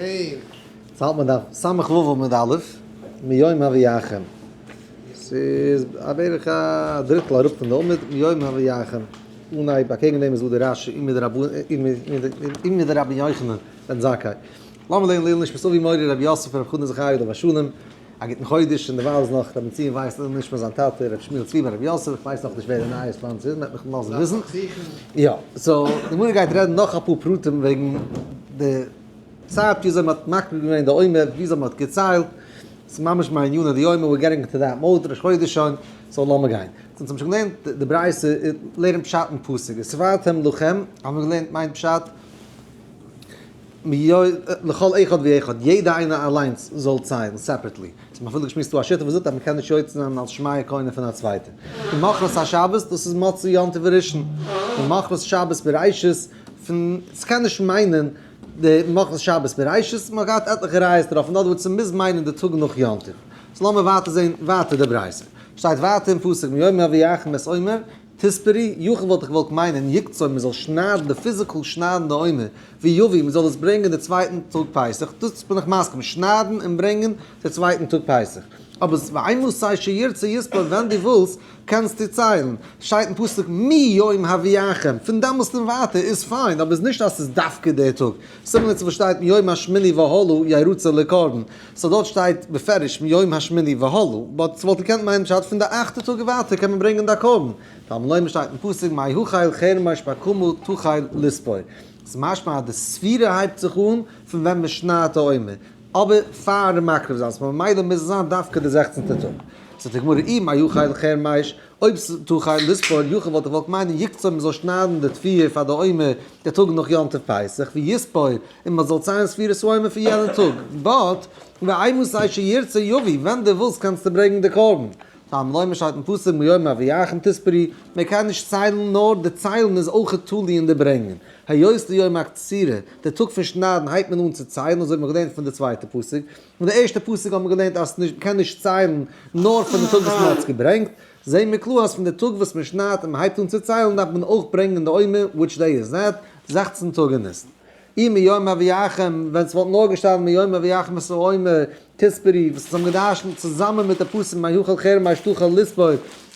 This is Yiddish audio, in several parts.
יעצט האלט מען דף סמך ו' עמוד א', מיום הביאכם. ס'איז א בערך א דריטל אראפ פון די עמוד, מיום הביאכם. אנהייב אקעגן דעם איז דא די רשי אימיה דרבי יוחנן בן זכאי. לאמיר לערנען לעילוי נשמת אבי מורי רבי יוסף רבי חנן זכריה עליו השלום. א גוטן חודש, און דערווייל איז נאך רבי בנציון ווייס לעילוי נשמת זיין טאטע רבי שמואל צבי בן רבי יוסף, איך ווייס נאכנישט ווער די נייע sponsor איז, מ'וועט מיך לאזן וויסן. יא, so די גמרא גייט רעדן נאך אפאר פרטים וועגן די צייט וויאזוי מ'האט מקריב געווען די עומר, וויאזוי מ'האט געציילט, ס'איז ממש מעניינא דיומא, we're getting to that mode, ראש חודש שוין, so לאמיר גיין. אונז האבן שוין געלערנט די ברייתא, לערנט פשט אין פסוק, וספרתם לכם, האבן מיר געלערנט מיינט פשט, לכל אחד ואחד, יעדע איינער אליינס זאל ציילן separately. ס'האט מען אפילו געשמועסט דא א שיטה וואס זאגט אז מ'קען נישט יוצא זיין אלס שמיעה קונה פון א צווייטע. ממחרת השבת, דאס איז מוצאי יום טוב הראשון. ממחרת שבת בראשית, פון, ס'קען נישט מיינען די ממחרת שבת בראשית, מ'האט געהאט עטליכע ראיות דערויף, אין other words ס'מוז מיינען די טאג נאך יום טוב. so לאמיר ווייטער זען ווייטער די ברייתא. שטייט ווייטער אין פסוק מיום הביאכם את העומר תספרו, יכול וואלט איך געוואלט מיינען יקצור מ'זאל שניידן די physical שניידן די עומר, ויביא מ'זאל עס ברענגען די צווייטן טאג פסח, דאס בין איך מסכים, שניידן און ברענגען די צווייטן טאג פסח. אבער ואימתי שירצה יספור ווען דו ווילסט קענסטו ציילן, שטייט אין פסוק מיום הביאכם, פון דעמאלסט און ווייטער איז פיין, אבער איז נישט אז ס'איז דווקא דער טאג, similar צו וואס שטייט מיום השמיני והלאה ירצה לקרבן, so דארט שטייט בפירוש מיום השמיני והלאה, but ס'וואלט געקענט מיינען פשט פון די אכטע טאג און ווייטער קען מען ברענגען די קרבן, תלמוד לומר שטייט אין פסוק מהחל חרמש בקמה תחל לספור, ס'איז משמע אז די ספירה הייבט זיך אן פון ווען מ'שניידט די עומר, אבער פארן מקריב זיין, so ממילא מוז עס זיין דווקא די זעכצנטע טאג. זאגט די גמרא אי מהחל חרמש, אויב תחל לספור יכול וואלט איך געוואלט מיינען יקצור מ'זאל שניידן די תבואה פאר די עומר די טאג נאך יום טוב פסח ויספור און מ'זאל ציילן ספירת העומר פון יענע טאג, but ואימתי שירצה יביא ווען דו ווילסט קענסטו ברענגן די קרבן. תלמוד לומר שטייט אין פסוק מיום הביאכם תספרו, מען קען נישט ציילן נאר די ציילן איז אויך תלוי אין די ברענגען, היות די יום הקצירה, די טאג פון שניידן הייבט מען אן צו ציילן אזוי האט מען געלערנט פון די צווייטע פסוק, אין די ערשטע פסוק האט מען געלערנט אז מען קען נישט ציילן נאר פון די טאג וואס מען האט עס געברענגט, זעהן מיר קלאר אז פון די טאג וואס מען שניידט און מען הייבט אן צו ציילן דארף מען אויך ברענגען די עומר, which day is that? 16 טאג אין ניסן. אי מיום הביאכם, ווען ס'וואלט נאר געשטאנען מיום הביאכם את העומר תספרו, וואס אונז האבן געדרשנט צוזאמען מיט די פסוק מהחל חרמש תחל לספור,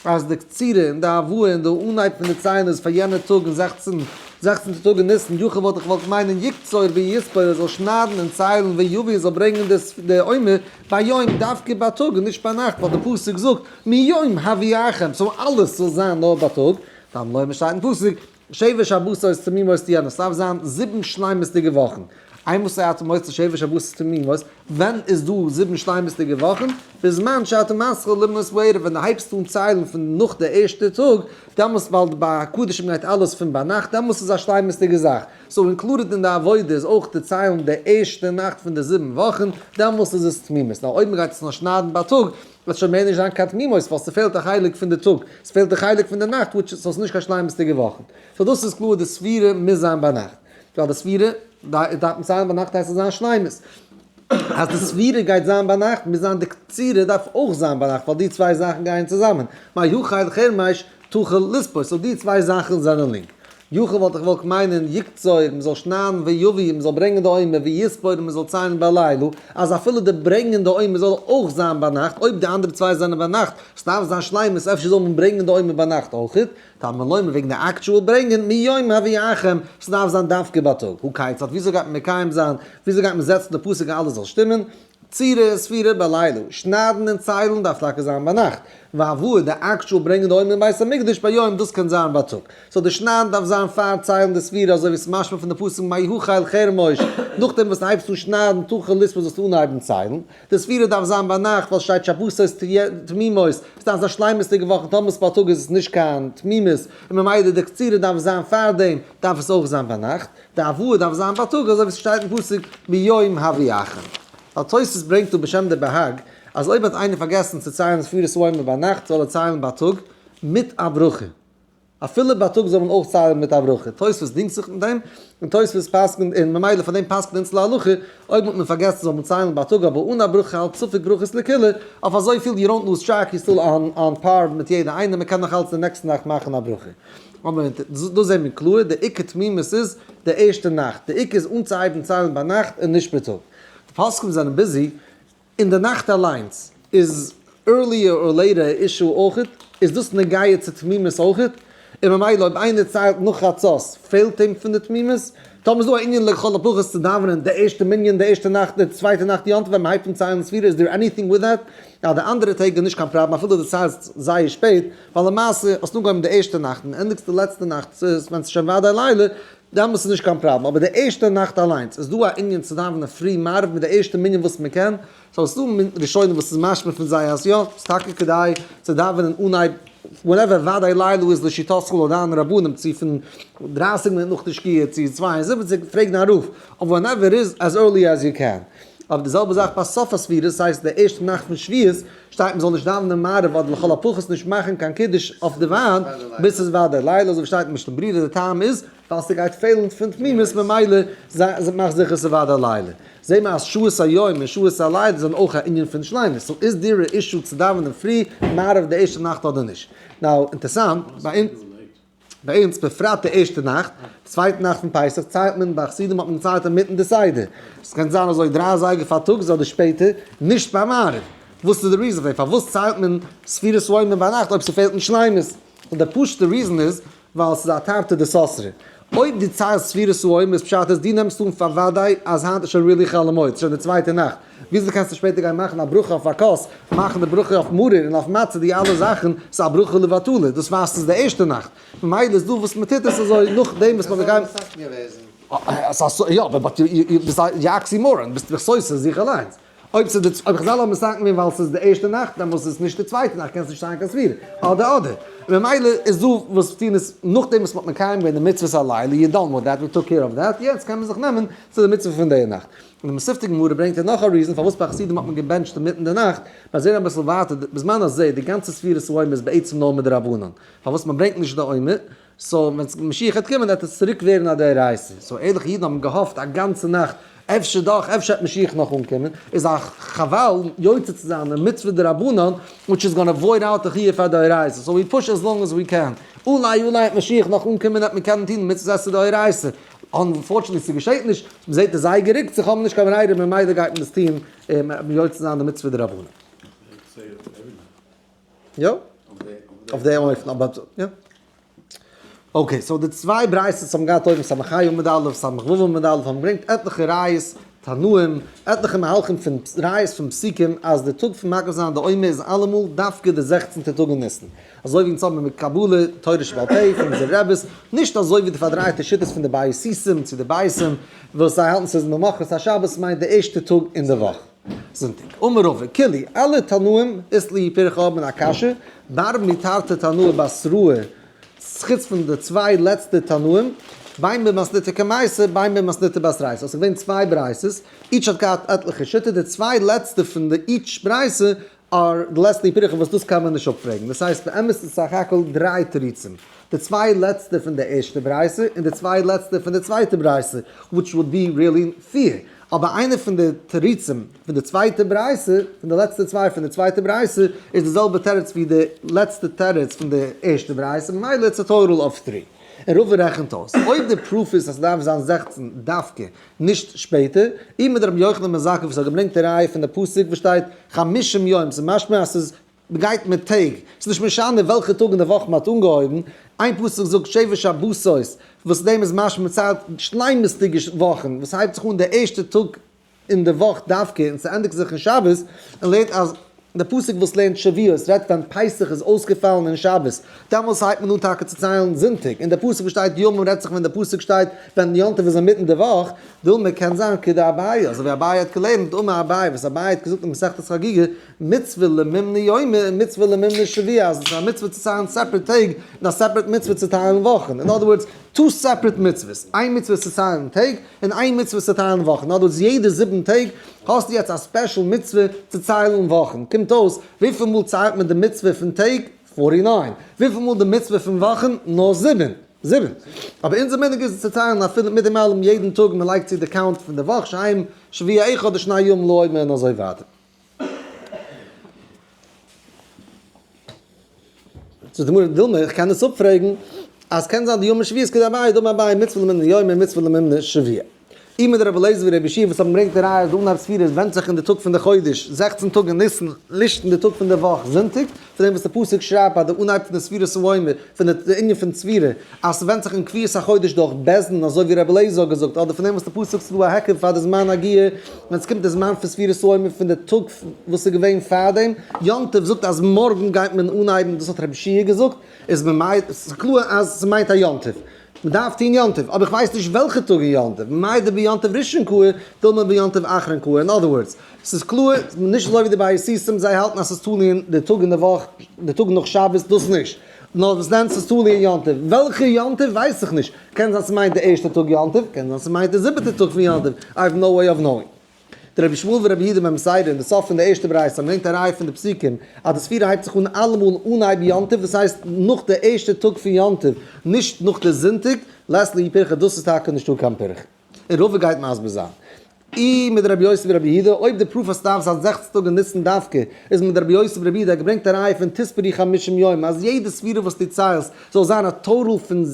אז די קצירה און די הבאה און די אנהייב פון די ציילן איז פאר יענע טאג אין זעכצן זעכצנטע טאג אין ניסן, יכול וואלט איך געוואלט מיינען יקצור ויספור ער זאל שניידן און ציילן ויביא ער זאל ברענגען די עומר ביום דווקא בייטאג און נישט ביינאכט ווייל די פסוק זאגט מיום הביאכם so אלעס זאל זיין נאר בייטאג, תלמוד לומר שטייט אין פסוק שבע שבתות תמימות תהיינה, עס דארף זיין זיבן שלימות'דיגע וואכן. אימתי אתה מוציא שבע שבתות תמימות, ווען איז דא זיבן שלימות'דיגע וואכן? בזמן שאתה מתחיל למנות בערב, ווען דו הייבסט אן ציילן פון נאך די ערשטע טאג, דעמאלס ווייל ביי הקדשים גייט אלעס פון ביינאכט, דעמאלס איז א שלימות'דיגע זאך. so included אין די עבודה איז אויך די ציילן די ערשטע נאכט פון די זיבן וואכן, דעמאלס איז עס תמימות. נאר אויב מ'גייט עס נאר שניידן בייטאג, וועט שוין מער נישט זיין קיין תמימות ווייל ס'פעלט א חלק פון די טאג, ס'פעלט די חלק פון די נאכט which so ס'נישט קיין שלימות'דיגע וואכן. so דאס איז קלאר די ספירה מוז זיין ביינאכט. ווייל די ספירה דארף מען ציילן ביינאכט הייסט עס זיין שלימות. אז די ספירה גייט זיין ביינאכט מוז זיין די קצירה דארף אויך זיין ביינאכט ווייל די צוויי זאכן גייען צוזאמען. מהחל חרמש תחל לספור so די צוויי זאכן זענען link. יכול וואלט איך געוואלט מיינען יקצור, מען זאל שניידן ויביא, מען זאל ברענגען די עומר ויספור און מען זאל ציילן בלילה, אז אפילו די ברענגען די עומר זאל אויך זיין ביינאכט, אויב די אנדערע צוויי זענען ביינאכט, ס'דארף זיין שלימות, אפשר זאל מען ברענגען די עומר ביינאכט אויכעט, תלמוד לומר וועגן די actual ברענגען, מיום הביאכם, ס'דארף זיין דווקא בייטאג, הא כיצד, וויאזוי גייט מען מקיים זיין, וויאזוי גייט מען זעצן די פסוק אז אלעס זאל שטימען, קצירה און ספירה בלילה, שניידן און ציילן דארף טאקע זיין ביינאכט, והבאה די actual ברענגען די עומר אין בית המקדש ביום דאס קען זיין בייטאג, so די שניידן דארף זיין פאר ציילן די ספירה אזוי ווי ס'איז משמע פון די פסוק מהחל חרמש, נאכדעם וואס הייבסט אן שניידן תחל לספור זאלסטו אנהייבן ציילן, די ספירה דארף זיין ביינאכט ווייל ס'שטייט שבתות תמימות, ס'דארף זיין שלימות'דיגע וואכן טאמער ס'איז בייטאג איז עס נישט קיין תמימות, און ממילא די קצירה דארף זיין פארדעם דארף עס אויך זיין ביינאכט. די הבאה דארף זיין בייטאג אזוי ווי ס'שטייט אין פסוק מיום הביאכם. ווייל תוס' ברענגט דא בשם די בה"ג אז אויב האט איינער פארגעסן צו ציילן ספירת העומר ביינאכט זאל ער ציילן בייטאג מיט א ברכה. אפילו בייטאג זאל מען אויך ציילן מיט א ברכה. תוס' דינגט זיך מיט דעם, און תוס' פסק'נט און ממילא פאר דעם פסק'נט אונז להלכה אויב האט מען פארגעסן זאל מען ציילן בייטאג אבער אן א ברכה אלץ ספק ברכות לקולא, אויף אזויפיל you don't lose track you still on par מיט יעדע איינער, מ'קען נאך אלץ די נעקסטע נאכט מאכן א ברכה. אבער דא זעהן מיר קלאר, די עיקר תמימות איז די ערשטע נאכט, די עיקר איז אנצוהייבן ציילן ביינאכט און נישט בייטאג. די פוסקים זענען busy אין די נאכט אליינס, איז earlier or later א issue אויכעט? איז דאס נוגע צו תמימות אויכעט? און ממילא אויב איינער ציילט נאך חצות פעלט אים פון די תמימות? טאמער איז דא א ענין לכל הפחות צו דאווענען די ערשטע מנין די ערשטע נאכט די צווייטע נאכט יום טוב ווען מ'הייבט אן ציילן ספירה is there anything with that? יא די אנדערע טעג איז נישט קיין פראבלעם אפילו דו ציילסט זייער שפעט ווייל למעשה האסט אנגעהויבן די ערשטע נאכט און ענדיגסט די לעצטע נאכט ס'איז ווען ס'איז שוין ודאי לילה דעמאלטס איז נישט קיין פראבלעם אבער די ערשטע נאכט אליינס איז דא א ענין צו דאווענען פרי מעריב מיט די ערשטע מנין וואס מ'קען? so ס'איז דא ראשונים וואס איז משמע פון זיי אז יא, ס'איז טאקע כדאי צו דאווענען אנהייב whenever ודאי לילה איז לשיטתך לויט דיינע רבנים צו פון 30 מינוט נאך די שקיעה צו 72 פרעג דיין רב אבער whenever איז as early as you can. אבער די זעלבע זאך ביי סוף הספירה, ס'הייסט די ערשטע נאכט פון שבועות, שטייט מ'זאל נישט דאווענען מעריב אדער לכל הפחות נישט מאכן קיין קידוש אויף די וויין ביז ס'איז ודאי לילה אזוי ווי שטייט אין משנה ברורה די טעם איז ווייל ס'גייט פעלן פון תמימות ממילא מאך זיכער ס'איז ודאי לילה. זעהן מיר אז שעות היום און שעות הלילה זענען אויך א ענין פון שלימות, so איז דיר א issue צו דאווענען פרי מעריב די ערשטע נאכט אדער נישט? now אינטערסאנט, ביי אונז בפרט די ערשטע נאכט, די צווייטע נאכט פון פסח ציילט מען, ביי חסידים האט מען געציילט אינמיטן די סדר, עס קען זיין אזוי דריי אזייגער פארטאגס אדער שפעטער, נישט ביי מעריב. וואס איז די reason פאר דעם? פארוואס ציילט מען ספירת העומר ביינאכט אויב ס'פעלט נישט שלימות? און די פשוט'ע reason איז ווייל ס'איז א תרתי דסתרי. אויב דו ציילסט ספירת העומר איז פשט אז דו נעמסט אן פאר וודאי אז היינט איז שוין really חול המועד, ס'איז שוין די צווייטע נאכט. וויאזוי קענסטו שפעטער גיין מאכן א ברכה אויף א כוס, מאכן די ברכה אויף מרור און אויף מצה די אלע זאכן, ס'איז א ברכה לבטלה, דאס ווייזט ס'איז די ערשטע נאכט. ממילא איז דא וואס מ'טוט עס אזוי נאכדעם וואס מ'האט געגאנגען. יא אבער but ביסט א oxymoron, ביסט דיך סותר זיך אליינס. אויב ס'איז די אויב חזל האבן מתקן געווען ווייל ס'איז די ערשטע נאכט דעמאלס איז עס נישט די צווייטע נאכט קענסט נישט זיין קיין ספירה אדער אדער ממילא איז דא וואס טוהן עס נאכדעם וואס מ'האט מקיים געווען די מצוות הלילה you done with that we took care of that יעצט קען מען זיך נעמען צו די מצוה פון די נאכט. און די מתיבתא גמרא ברענגט ער נאך א reason פארוואס ביי חסידים האט מען געבענטשט אינמיטן די נאכט, מיר זעהן אביסל ווייטער בזמן הזה די גאנצע ספירת העומר איז בעצם נאר מדרבנן פארוואס מ'ברענגט נישט די עומר so ווען משיח וועט קומען וועט עס צוריק ווערן א דאורייתא, so ערליכע אידן האבן געהאפט א גאנצע נאכט אפשר דאך אפשר וועט משיח נאך אנקומען, איז א חבל יוצא צו זיין די מצוה דרבנן which is gonna void out די חיוב פאר דאורייתא, so we push as long as we can, אולי אולי וועט משיח נאך אנקומען וועט מען קענען טון מצוות עשה דאורייתא, unfortunately ס'געשעט נישט, מ'זעט די זייגער רוקט זיך האבן נישט קיין ברירה ממילא גייט מען עס טון יוצא זיין די מצוה דרבנן. יא. אויף דעם אופן, אבער יא. okay, so די צוויי ברייתות האבן געהאט אויבן סמך ה' עמוד א', סמך ו' עמוד א', האבן געברענגט עטליכע ראיות, תנאים, עטליכע מהלכים פון ראיות פון פסוקים אז די טאג פון מקריב זיין די עומר איז אלעמאל דווקא די זעכצנטע טאג אין ניסן. אזוי ווי אונז האבן מיט קבלה, תורה שבעל פה, פון אונזערע רעבעס, נישט אזוי ווי די פארדרייטע שיטות פון די בייתוסים צו די בייתים, וואס זיי האלטן ס'איז ממחרת השבת מיינט די ערשטע טאג אין די וואך. זונטאג. אמר רבא, כולהו, אלע תנאים אית להו פירכא האבן א קשיא, בר מתרתי תנאי בתראי, חוץ פון די צוויי לעצטע תנאים, בין במתניתא קמייתא בין במתניתא בתרייתא, ס'איז געווען צוויי ברייתות, each האט געהאט עטליכע שיטות, די צוויי לעצטע פון די each ברייתא are לית להו פירכא וואס דאס קען מען נישט אפפרעגן, דאס הייסט באמת איז סך הכל דריי תירוצים, די צוויי לעצטע פון די ערשטע ברייתא און די צוויי לעצטע פון די צווייטע ברייתא, which would be really פיר, אבער איינע פון די תירוצים פון די צווייטע ברייתא, פון די לעצטע צוויי פון די צווייטע ברייתא, איז די זעלבע תירוץ ווי די לעצטע תירוץ פון די ערשטע ברייתא, ממילא it's a total of three. און רבא רעכנט אויס, אויב די proof איז אז ס'דארף זיין 16 דווקא, נישט שפעטער, אי מיט רבי יוחנן בן זכאי וואס האט געברענגט די ראיה פון די פסוק וואס שטייט חמישים יום, ס'איז משמע אז ס'איז מ'גייט מיט טעג, ס'איז נישט משנה וועלכע טאג אין די וואך מ'האט אנגעהויבן, איין פסוק זאגט שבע שבתות, וואס דעם איז משמע מ'ציילט שלימות'דיגע וואכן, וואס הייבט זיך אן די ערשטע טאג אין די וואך דווקא און ס'ענדיגט זיך אין שבת, און לערנט אז די פסוק וואס לערנט שבועות רעדט ווען פסח איז אויסגעפאלן אין שבת, דעמאלס הייבט מען אן טאקע צו ציילן זונטאג, און די פסוק וואס שטייט ימים רעדט זיך ווען די פסוק שטייט ווען יום טוב איז אינמיטן די וואך, דילמא קען זיין כדאביי, אזוי ווי אביי האט געלערנט, אמר אביי, וואס אביי האט געזאגט אין מסכת חגיגה, מצוה למימני יומי און מצוה למימני שבועי, אז עס איז א מצוה צו ציילן separate טעג און א separate מצוה צו טיילן וואכן, in other words, two separate מצוות, איין מצוה איז צו ציילן טעג, און איין מצוה איז צו טיילן וואכן, in other words יעדע זיבן טעג האסטו יעצט א special מצוה צו ציילן וואכן, קומט אויס וויפיל מאל ציילט מען די מצוה פון טעג? 49. וויפיל מאל די מצוה פון וואכן? נאר זיבן. זיבן. אבער אונזער מנהג איז צו ציילן אפילו מיט דעם אלעם יעדן טאג מען לייגט צו די count פון די וואך שהם שבוע אחד ושני ימים לעומר און אזוי ווייטער. זאגט די גמרא, דילמא, איך קען עס אפפרעגן, אז קען זיין די יום השביעי איז כדאביי, דאמר אביי מצוה למימני יומי מצוה למימני שבועי. אי מיט רבי אליעזר ורבי יהושע וואס האבן געברענגט די ראיה אז די אנהייב ספירה איז ווענדט זיך אין די טאג פון די חודש, 16 טאג אין ניסן, נישט אין די טאג פון די וואך, זונטאג, פון דעם וואס די פסוק שרייבט ביי די אנהייב פון די ספירת העומר, פון די ענין פון ספירה, אז ס'ווענדט זיך אין קביעות החודש דורך בית דין אזוי ווי רבי אליעזר האט געזאגט, אדער פון דעם וואס די פסוק ס'איז דא א היכר פאר די זמן הגיע, ווען ס'קומט די זמן פון ספירת העומר פון די טאג וואס איז געווען פארדעם, יום טוב זאגט אז מארגן גייט מען אנהייבן, דאס האט רבי יהושע געזאגט, איז ממילא ס'איז קלאר אז ס'מיינט א יום טוב. מ'דארף טון יום טוב, אבער איך ווייס נישט וועלכע טאג אין יום טוב, מהו דביום טוב ראשון קאי, דילמא ביום טוב אחרון קאי, אין other words, ס'איז קלאר, נישט אזוי ווי די בייתוסים, זיי האלטן אז ס'איז תלוי אין די טאג אין די וואך, די טאג נאך שבת, דאס נישט. נאר וואס דען ס'איז תלוי אין יום טוב. וועלכע יום טוב ווייס איך נישט. קען זיין ס'מיינט די ערשטע טאג יום טוב, קען זיין ס'מיינט די זיבעטע טאג פון יום טוב, I have no way of knowing. דער רבי ישמעאל ורבי יהודה בן בתירא אין די סוף פון די ערשטע ברייתא האבן געברענגט א ראיה פון די פסוקים אז די ספירה הייבט זיך אן אלעמאל אנהייב יום טוב, דאס הייסט נאך די ערשטע טאג פון יום טוב, נישט נאך די זונטאג, לית להו פירכא דאס איז טאקע נישטא קיין פירכא. און רבא גייט מסביר זיין. אי מדרבי יוסי ורבי יהודה, אויב די proof אז ס'דארף זיין 16 טאג אין ניסן דווקא, איז מדרבי יוסי ורבי יהודה, ער געברענגט א ראיה פון תספרו חמישים יום, אז יעדע ספירה וואס דו ציילסט זאל זיין א total פון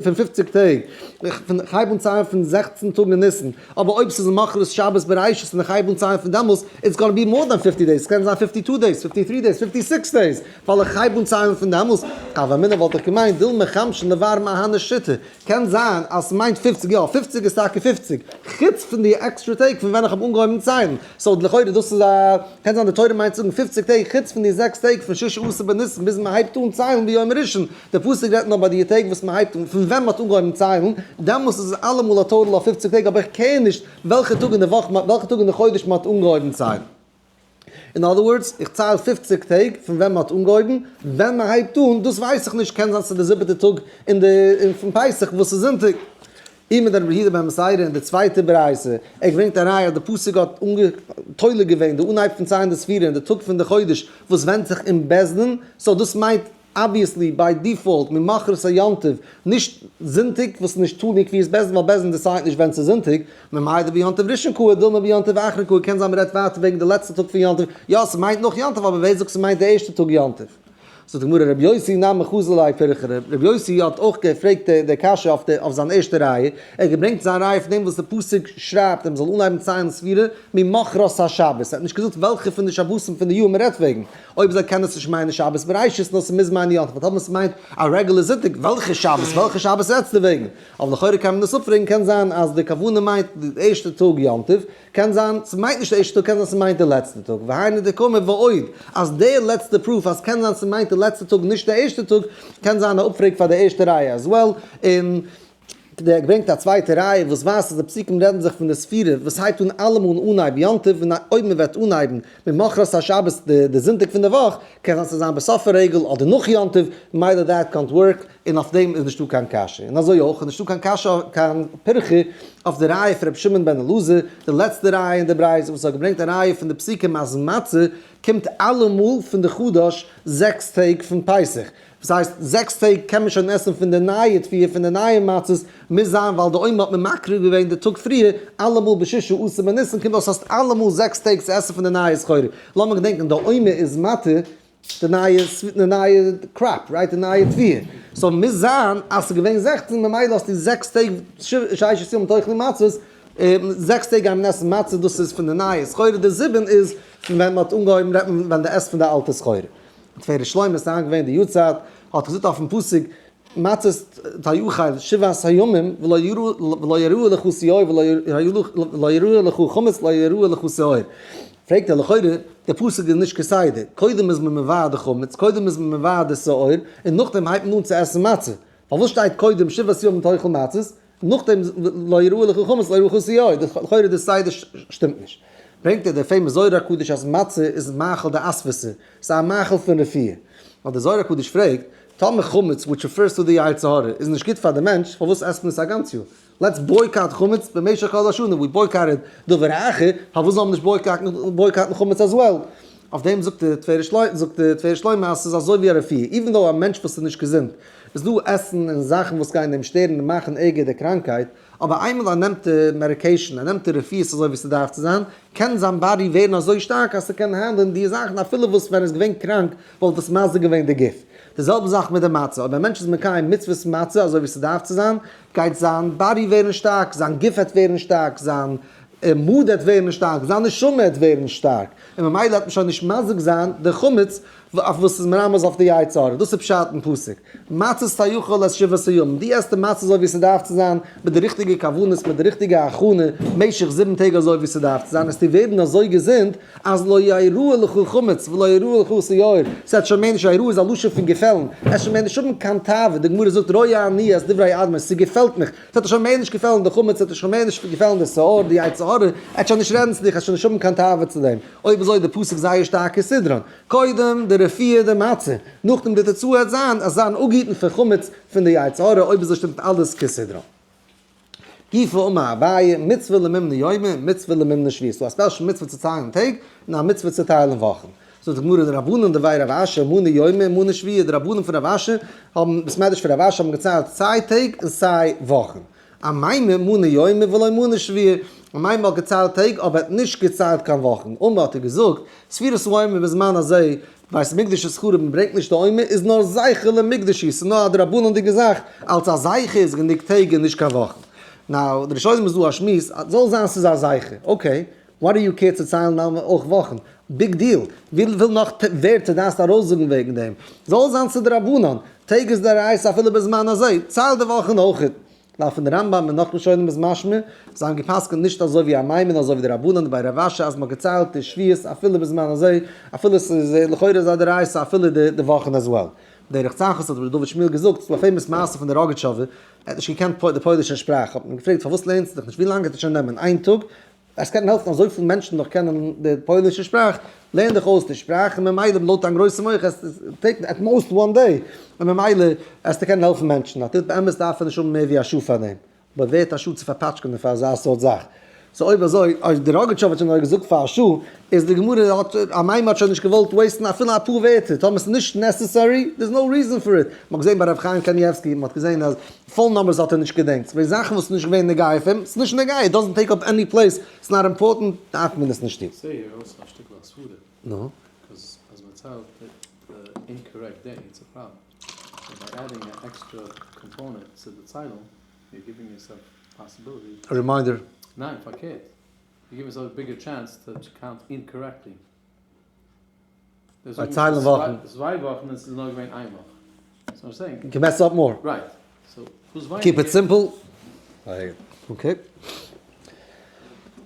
פון 50 טעג, איך הייב אן ציילן פון 16 טאג אין ניסן, אבער אויב ס'איז מחרת שבת בראשית און איך הייב אן ציילן פון דעמאלס, it's gonna be more than 50 days, ס'קען זיין 52 days, 53 days, 56 days, ווייל איך הייב אן ציילן פון דעמאלס, הוה אמינא וואלט איך געמיינט דילמא חמשין לבר מהני שיתא, קען זיין אז ס'מיינט 50, יא, 50 איז טאקע 50, חוץ פון די עקסטרע טעג פון ווען איך האב אנגעהויבן ציילן, so לכאורה דאס איז א, קען זיין די תורה מיינט צו זאגן 50 טעג חוץ פון די זעקס טעג פון ששה עשר בניסן ביז מ'הייבט אן ציילן ביום ראשון, די פסוק רעדט נאר ביי די טעג וואס מ'הייבט אן, פון ווען מ'האט אנגעהויבן ציילן, דעמאלס איז עס אלעמאל א total אויף 50 טעג, אבער איך care נישט וועלכע טאג אין די וואך, וועלכע טאג אין די חודש מ'האט אנגעהויבן ציילן. אין other words, איך צייל 50 טעג פון ווען מ'האט אנגעהויבן, ווען מ'הייבט אן, דאס ווייס איך נישט, קען זיין ס'איז די זיבעטע טאג אין די פון פסח וואס איז זונטאג. אי מדרבי יהודה בן בתירא אין די צווייטע ברייתא, ער ברענגט א ראיה אז די פסוק האט תולה געווען די אנהייב פון ציילן די ספירה אין די טאג פון די חודש וואס ווענדט זיך אין בית דין, so דאס מיינט obviously by default ממחרת היום טוב, נישט זונטאג וואס איז נישט תלוי קביעות בית דין ווייל בית דין decide ט נישט ווען ס'איז זונטאג, ממאי דביום טוב ראשון קאי דילמא ביום טוב אחרון קאי קען זיין מ'רעדט ווייטער וועגן די לעצטע טאג פון יום טוב, יא ס'מיינט נאך יום טוב אבער ווער זאגט ס'מיינט די ערשטע טאג יום טוב? זאגט די גמרא רבי יוסי נמי חזי ליה פירכא, רבי יוסי האט אויך געפרעגט די קשיא אויף זיין ערשטע ראיה, ער האט געברענגט זיין ראיה פון דעם וואס די פסוק שרייבט אז מ'זאל אנהייבן ציילן ספירה ממחרת השבת, ער האט נישט געזאגט וועלכע פון די שבתים פון די יאר מ'רעדט וועגן, אויב אזוי קען עס נישט מיינען שבת בראשית נאר ס'מוז מיינען יום טוב, אבער ס'מיינט א רעגולער זונטאג, וועלכע שבת? וועלכע שבת רעדסטו וועגן? אבער לכאורה קען מען דאס אפפרעגן, קען זיין אז די כוונה מיינט די ערשטע טאג יום טוב, קען זיין ס'מיינט נישט די ערשטע טאג, קען זיין ס'מיינט די לעצטע טאג, והיינו דקאמר ועוד, אז די לעצטע proof אז קען זיין ס'מיינט די לעצטע טאג נישט די ערשטע טאג, קען זיין א אפפרעג פאר די ערשטע ראיה as well, און דער ברענגט א צווייטע ראיה וואס ווייזט אז די פסוקים רעדן זיך פון די ספירה וואס הייבט אן אלעמאל אנהייב יום טוב און אויב מען וועט אנהייבן ממחרת השבת די זונטאג פון די וואך קען זיין ס'זאל זיין בסוף הרגל אדער נאך יום טוב, מילא דעט קאנט ווארק, און אויף דעם איז נישטא קיין קשיא. און אזוי אויך איז נישטא קיין קשיא קיין פירכא אויף די ראיה פון רבי שמעון בן אלעזר, די לעצטע ראיה אין די ברייתא וואס האט געברענגט א ראיה פון די פסוקים אז מצה קומט אלעמאל פון די חדש זעקס טעג פון פסח, דאס הייסט זעקס טעג קען מען שוין עסן פון די נייע תבואה פון די נייע מצות, מוז זיין ווייל די עומר האט מען מקריב געווען די טאג פריער, אלעמאל בששה עשר בניסן קומט אויס האסט אלעמאל זעקס טעג צו עסן פון די נייע סחורה, לאמיר געדענקען די עומר איז מתיר די נייע די נייע crop, right, די נייע תבואה, so מוז זיין אז ס'איז געווען 16 ממילא האסטו זעקס טעג ששת ימים תאכלו מצות, זעקס טעג גייען מען עסן מצה דאס איז פון די נייע סחורה, די זיבן איז פון ווען מ'האט אנגעהויבן רעדט מען ווען די עסט פון די אלטע סחורה. תפארת שלמה איז היינט געווען די יארצייט, האט געזאגט אויפן פסוק, מצות תאכל שבעת הימים ולא יראה לך שאור ולא יראה לך חמץ לא יראה לך שאור. פרעגט ער לכאורה, די פסוק איז נישט כסדר, קודם איז מען מבער די חמץ, קודם איז מען מבער די שאור, און נאכדעם הייבט מען אן צו עסן מצה. פארוואס שטייט קודם שבעת ימים תאכל מצות, נאכדעם לא יראה לך חמץ לא יראה לך שאור? לכאורה די סדר שטימט נישט. ברענגט ער די famous זוהר הקדוש אז מצה איז מאכל דאסוותא, ס'איז א מאכל פון רפואה. ווייל די זוהר הקדוש פרעגט, טאמער חמץ which refers to the יצר הרע איז נישט גוט פאר די מענטש, פארוואס עסט מען עס א גאנץ יאר? let's boycott חמץ במשך כל השנה, we boycotted דבר אחר, פארוואס זאל מען נישט בויקאטן חמץ as well? אויף דעם זאגט די תפארת שלמה, זאגט די תפארת שלמה אז ס'איז אזוי ווי א רפואה, even though א מענטש וואס איז נישט געזונט, איז דא עסן און זאכן וואס גייען אים שטערן און מאכן ערגער די קראנקהייט, אבער איינמאל ער נעמט די medication, ער נעמט די רפואות אזוי ווי ס'דארף צו זיין, קען זיין body ווערן אזוי שטארק אז ס'קען handle ן די זאכן אפילו וואס ווען ער איז געווען קראנק וואלט עס מזיק געווען די גוף. די זעלבע זאך מיט די מצה, אויב א מענטש איז מקיים מצוות מצה אזוי ווי ס'דארף צו זיין, גייט זיין body ווערן שטארק, זיין גוף וועט ווערן שטארק, זיין mood וועט ווערן שטארק, זיין נשמה וועט ווערן שטארק, און ממילא וועט מען שוין נישט מזיק זיין די חמץ אויף וואס איז מרמז אויף די יצר הרע, דאס איז פשט אין פסוק, מצות תאכל את שבעת הימים, דו עסט די מצה אזוי ווי ס'דארף צו זיין, מיט די ריכטיגע כוונות, מיט די ריכטיגע הכנה, משך 7 טעג אזוי ווי ס'דארף צו זיין, וועסטו ווערן אזוי געזונט, אז לא יראה לך חמץ ולא יראה לך שאור, ס'וועט שוין מער נישט, יראה איז א לשון פון געפעלן, עס שוין מער נישט האבן קיין תאווה, די גמרא זאגט רואה אני את דברי אדמו"ר, ס'געפעלט מיך, ס'וועט דיר שוין מער נישט געפעלן די חמץ, ס'וועט דיר שוין מער נישט געפעלן די שאור, די יצר הרע, ער וועט שוין נישט רעדן צו דיך, ער וועט שוין נישט האבן קיין תאווה צו דעם. אויב אזוי איז די פסוק זייער שטארק כסדרן, קודם די רפואה די מצה, נאכדעם די תוצאה וועט זיין אז זיין אפגעהיטן פון חמץ פון די יצר הרע, אויב אזוי שטימט אלעס כסדרן. גופא אמר אביי, מצוה למימני יומי, מצוה למימני שבועי, ס'דא א special מצוה צו ציילן טעג, און א מצוה צו טיילן וואכן. זאגט די גמרא, די רבנן דבי רב אשי מנו יומי מנו שבועי, די רבנן פון רב אשי האבן, בית מדרש פון רב אשי האבן געציילט סיי טעג און סיי וואכן. אמימר מנה יומי ולא מנה שבועי, אמימר האט געציילט טעג אבער האט נישט געציילט קיין וואכן. אמר האט ער געזאגט, ספירת העומר בזמן הזה, בית המקדש איז חרוב מען ברענגט נישט די עומר, איז נאר זכר למקדש היא, ס'איז נאר א דרבנן'דיגע זאך, אלס א זכר איז גענוג טעג און נישט קיין וואכן. now, די ראשונים איז דא א שמועס, זאל זיין ס'איז א זכר, okay, what do you care צו ציילן אויך וואכן? big deal, וויפיל נאך ווערטער דארפסטו ארויסזאגן וועגן דעם? זאל זיין ס'איז דרבנן, טעג איז דאורייתא אפילו בזמן הזה, צייל די וואכן אויך. ווייל פון די רמב"ם און נאך ראשונים איז משמע, זיי האבן גע'פסק'נט נישט אזוי ווי אמימר אזוי ווי די רבנן דבי רב אשי אז מ'האט געציילט די שבועות אפילו בזמן הזה, אפילו ס'איז לכאורה איז א דאורייתא אפילו די וואכן as well. דרך צחות האט ר' דוד שמואל געזאגט, ס'איז דא א famous מעשה פון די ראגאטשאווער, ער האט נישט געקענט די פוילישע שפראך, האט מען געפרעגט פארוואס לערנסטו דיך נישט, ווי לאנג וועט עס שוין נעמען, איין טאג? עס קען העלפן אזויפיל מענטשן דורך קענען די פוילישע שפראך, לערן דיך אויס די שפראך און ממילא לויט דיין גרויסע מח עס take at most one day, און ממילא וועסטו קענען העלפן מענטשן, א טוט באמת דארף ער נישט האבן מער ווי א שעה פאר דעם, אבער ווערט א שעה צו פארפאטשקענען פאר אזא סארט זאך. so אויב אזוי, אויב די ראגאטשאווער האט שוין אזוי געזאגט פאר א שעה, איז די גמרא האט, אמימר האט שוין נישט געוואלט waste ן אפילו אפאר ווערטער, טאמער ס'איז נישט necessary, there's no reason for it. מ'האט געזען ביי ר' חיים קנייבסקי, מ'האט געזען אז phone numbers האט ער נישט געדענקט, ס'געווען זאכן וואס איז נישט געווען נוגע פאר אים, ס'איז נישט נוגע, it doesn't take up any place, ס'איז not important, דארף מען עס נישט טון. כ'זעה hier אויס א שטיקל א סברה. נו? 'cause אז מ'ציילט די incorrect day it's a problem. so by adding א extra component צו די ציילונג you're giving yourself possibility. א reminder. ניין, פארקערט. you give yourself a bigger chance to count incorrectly. ביי ציילן וואכן. צוויי וואכן און ס'איז נאר געווען איין וואך. so I'm saying. you can mess up more. right. so וואס ווייניגער. keep it simple. okay.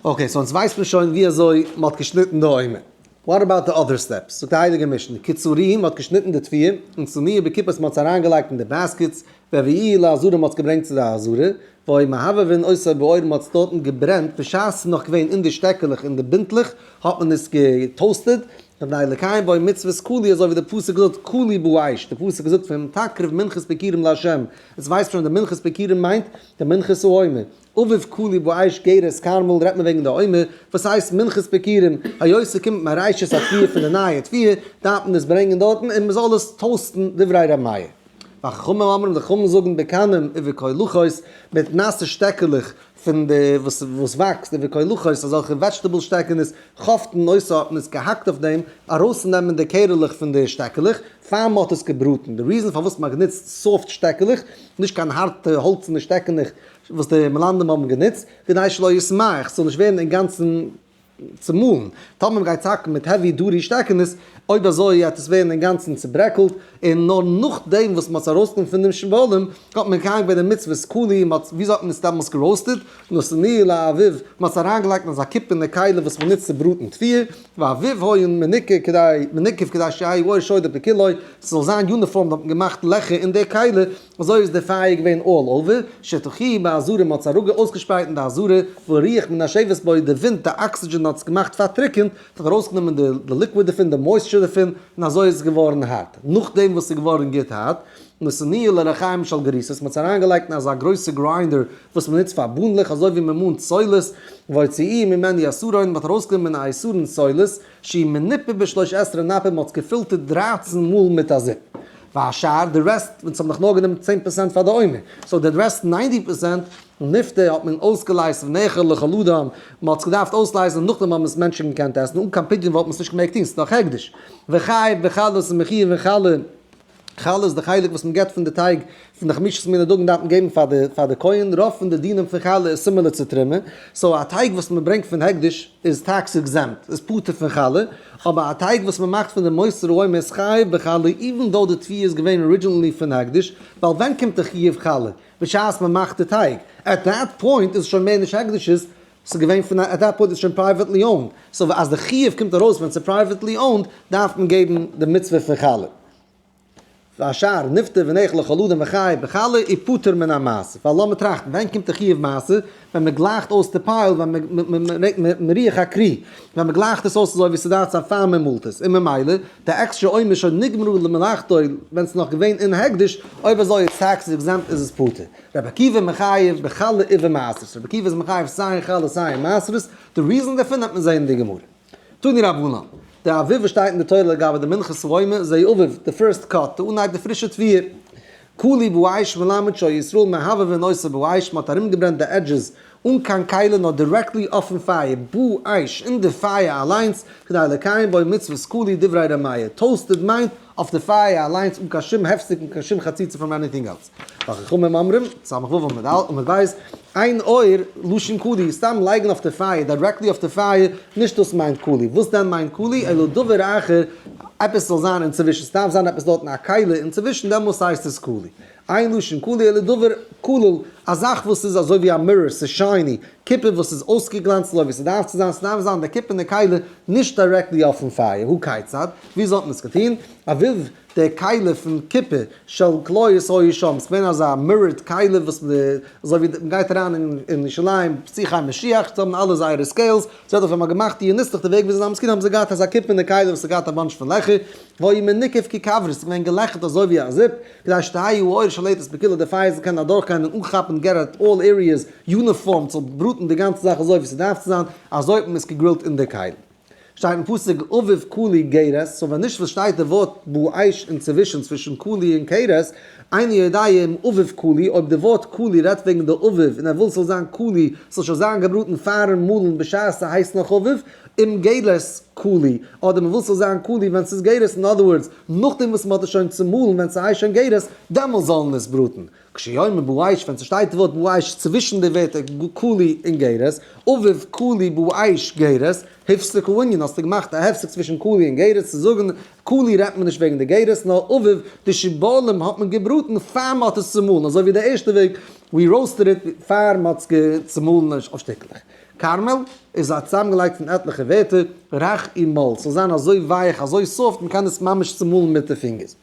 okay, so אונז ווייסט מען שוין ווי אזוי מ'האט געשניטן די עומר. what about the other steps? זאגט די הייליגע משנה, קצרוהו, מ'האט געשניטן די תבואה, און שמוהו בקופות מ'האט עס אריינגעלייגט אין די baskets, והביאוהו לעזרה מ'האט עס געברענגט צו די עזרה, והיו מהבהבין אותו באור מ'האט עס דארטן געברענט בשעת ס'איז נאך געווען אין די שטעקעלעך אין די בינטלעך האט מען עס גע toasted, כדי לקיים בו מצוות קלי אזוי ווי די פסוק זאגט קלי באש, די פסוק זאגט פון תקריב מנחת ביכורים לה', עס ווייסט שוין די מנחת ביכורים מיינט די מנחת העומר, אביו קלי באש גרש כרמל רעדט מען וועגן די עומר, וואס הייסט מנחת ביכורים, היות ס'קומט מראשית התבואה פון די נייע תבואה דארף מען עס ברענגען דארטן און מ'זאל עס toast ן דברי ר' מאיר. וחכמים אומרים די חכמים זאגן בקנים ובקולחות מיט נאסע שטעקעלעך פון די וואס וואס וואקסט ובקולחות אזעלכע vegetable שטעקענעס חובטין אותה האט מען עס געהאקט אויף דעם ארויסנעמען די קערעלעך פון די שטעקעלעך פאר מען האט עס געבראטן די reason פארוואס מען האט גענוצט soft שטעקעלעך נישט קיין הארטע האלצענע שטעקענעך וואס די מלמדים האבן גענוצט כדי שלא יסמאך ס'זאל נישט ווערן אינגאנצן צומאלן. טאמער מ'גייט האקן מיט heavy duty שטעקענעס, אויב אזוי וועט עס ווערן אינגאנצן צוברעקלט, און נאר נאכדעם וואס מ'האט עס ארויסגענומען פון דעם שבלים, האט מען מקיים געווען די מצוות קלי, מ'האט, וויאזוי האט מען עס דעמאלס גע roasted? נתנוהו לאביו, מ'האט עס אריינגעלייגט אין אזא קופערנע כלי וואס מ'נוצט צו בראטן תבואה, ואביו היה מנוקב כדי, מנוקב כדי שיהא האור שורה בכולו, ס'זאל זיין uniform האט מען געמאכט לעכער אין די כלי, אזוי איז די פייער געווען all over, שטחוהו בעזרה, מ'האט עס אראפ אויסגעשפרייט אין די עזרה, והרוח מנשבת בו, די ווינט, די oxygen האט עס געמאכט פארטריקענט, ס'האט ארויסגענומען די liquid דערפון, די moisture דערפון, און אזוי איז עס געווארן הארט. נאכדעם וואס ס'איז געווארן גוט הארט, נתנוהו לרחיים של גריסות, מ'האט עס אריינגעלייגט אין אזא גרויסע grinder וואס מ'נוצט פאר בונדלעך, אזוי ווי מ'מאנט סולת, והוציאוהו ממנו עשרון, מ'האט ארויסגענומען א עשרון סולת, שהיא מנופה בשלוש עשרה נפה, מ'האט עס געפילטערט דרייצן מאל מיט א זיפ. והשאר, די rest, אונז האבן דאך נאר גענומען 10% פאר די עומר, so די rest 90% נפדה האט מען אויסגעלייזט ונאכל לכל אדם, מען האט עס געדארפט אויסלייזן און נאכדעם האבן עס מענטשן געקענט עסן, אן קיין פדיון וואלט מען עס נישט געמעגט טון, ס'איז דאך הקדש. וחייב בחלות און מחויב אין חלה, חלה איז די חלק וואס מען געבט פון די טייג פון די חמשת מיני דגן דארף מען געבן פאר די פאר די כהן, רוב פון די דינים פון חלה איז similar צו תרומה, so א טייג וואס מען ברענגט פון הקדש איז tax exempt, איז פטור פון חלה, אבער א טייג וואס מען מאכט פון די מותר העומר איז חייב בחלה even though די תבואה איז געווען originally פון הקדש, ווייל ווען קומט די חיוב חלה? בשעת מען מאכט די טייג, at that point איז שוין מער נישט הקדש'ס, ס'איז געווען פון א, at that point איז שוין privately owned, so אז די חיוב קומט ארויס ווען ס'איז privately owned, דארף מען געבן די מצוה פון חלה. והשאר נפדה ונאכל לכל אדם וחייב בחלה ופטור מן המעשר. ווייל לאמיר טראכטן, ווען קומט די חיוב מעשר? ווען מען גלייכט אויס די pile, ווען מריח הכרי, ווען מען גלייכט עס אויס אזוי ווי ס'דארף זיין פאר מען מאלט עס, און ממילא, די עקסטרע עומר שנגמרו למלאכתו ווען ס'איז נאך געווען אין הקדש, אויב אזוי איז tax exempt איז עס פטור. רבי עקיבא מחייב בחלה ובמעשרות, רבי עקיבא איז מחייב סיי אין חלה סיי אין מעשרות, די reason דערפון וועט מען זעהן אין די גמרא. תנו רבנן, די אביב וואס שטייט אין די תורה לגבי די מנחת העומר, זה אביב, די first cut, די אנהייב די פרישע תבואה. קלוי באש מלמד שהיו ישראל מהבהבין אותו באש, מ'האט ארומגעברענט די edges אן קיין כלי נאר directly אויפן פייער, באש, אין די פייער אליינס, כדי לקיים בו מצוות קלוי דברי ר' מאיר, toasted מיינט אויף די פייער אליינס אן קיין שום הפסק אן קיין שום חציצה from anything else. וחכמים אומרים, ס"ו עמוד ב', אין אור לשון קלוי, סתם לייגן אויף די פייער, directly אויף די פייער, נישט דאס מיינט קלוי. וואס דען מיינט קלוי? אלא דבר אחר, עפעס זאל זיין אינצווישן, ס'דארף זיין עפעס דארטן א כלי אינצווישן, דעמאלס הייסט עס קלוי. אין לשון קלוי אלא דבר כלול, א זאך וואס איז אזוי ווי א mirror, ס'איז shiny, כיפה וואס איז אויסגעגלאנצט אזוי ווי ס'דארף צו זיין, ס'דארף זיין די כיפה און די כלי נישט directly אויפן פייער, הא כיצד? ווי אזוי האט מען עס געטון? אביב די כלי פון כיפה של כליות היו שם, ס'איז געווען אזא mirrored כלי וואס אזוי ווי מ'גייט אריין אין ירושלים שיחי משיח, זיי האבן אלע זייערע scales, זיי האט אויף אמאל געמאכט די ניסלעך די וועג ווי זיי זענען מסכים האבן זיי געהאט אזא כיפה אין די כלי וואס האט געהאט א bunch פון לעכער, והיה מנוקב ככוורת, ס'איז געווען געלעכערט אזוי ווי א זיפ, כדי שתהא האור שולטת בכולה די פייער זאל קענען אדורכגיין און אנכאפן get at all areas uniform צו בראטן די גאנצע זאך אזוי ווי ס'דארף צו זיין, אזוי האט מען עס געגרילט אין די כלי. שטייט אין פסוק אביב קלוי גרש, so ווען נישט וואס שטייט די ווארט באש אינצווישן צווישן קלוי און גרש, איני יודע אם אביב קלוי, אויב די ווארט קלוי רעדט וועגן די אביב און ער וויל ס'זאל זיין קלוי, ס'זאל שוין זיין געבראטן פארן מאלן בשעת ס'הייסט נאך אביב, אם גרש קלוי, אדער מ'וויל ס'זאל זיין קלוי ווען ס'איז גרש, in other words, נאכדעם וואס מ'האט עס שוין צומאלן ווען ס'הייסט שוין גרש, דעמאלס זאלן עס בראטן. כשאומר באש, ווען ס'שטייט די ווארט באש צווישן די ווערטער קלוי און גרש, אביב קלוי באש גרש, הפסיק הענין, האסטו געמאכט א הפסק צווישן קלוי און גרש צו זאגן, קלוי רעדט מען נישט וועגן די גרש, נאר אביב, די שיבולים האט מען געבראטן פאר מ'האט עס צומאלן, אזוי ווי די ערשטע וועג, we roasted it, פאר מ'האט עס צומאלן אויף שטיקלעך. כרמל איז א צוזאמגעלייגט פון עטליכע ווערטער, רך ומול, ס'זאל זיין אזוי ווייך, אזוי soft, מ'קען עס ממש צומאלן מיט די פינגערס.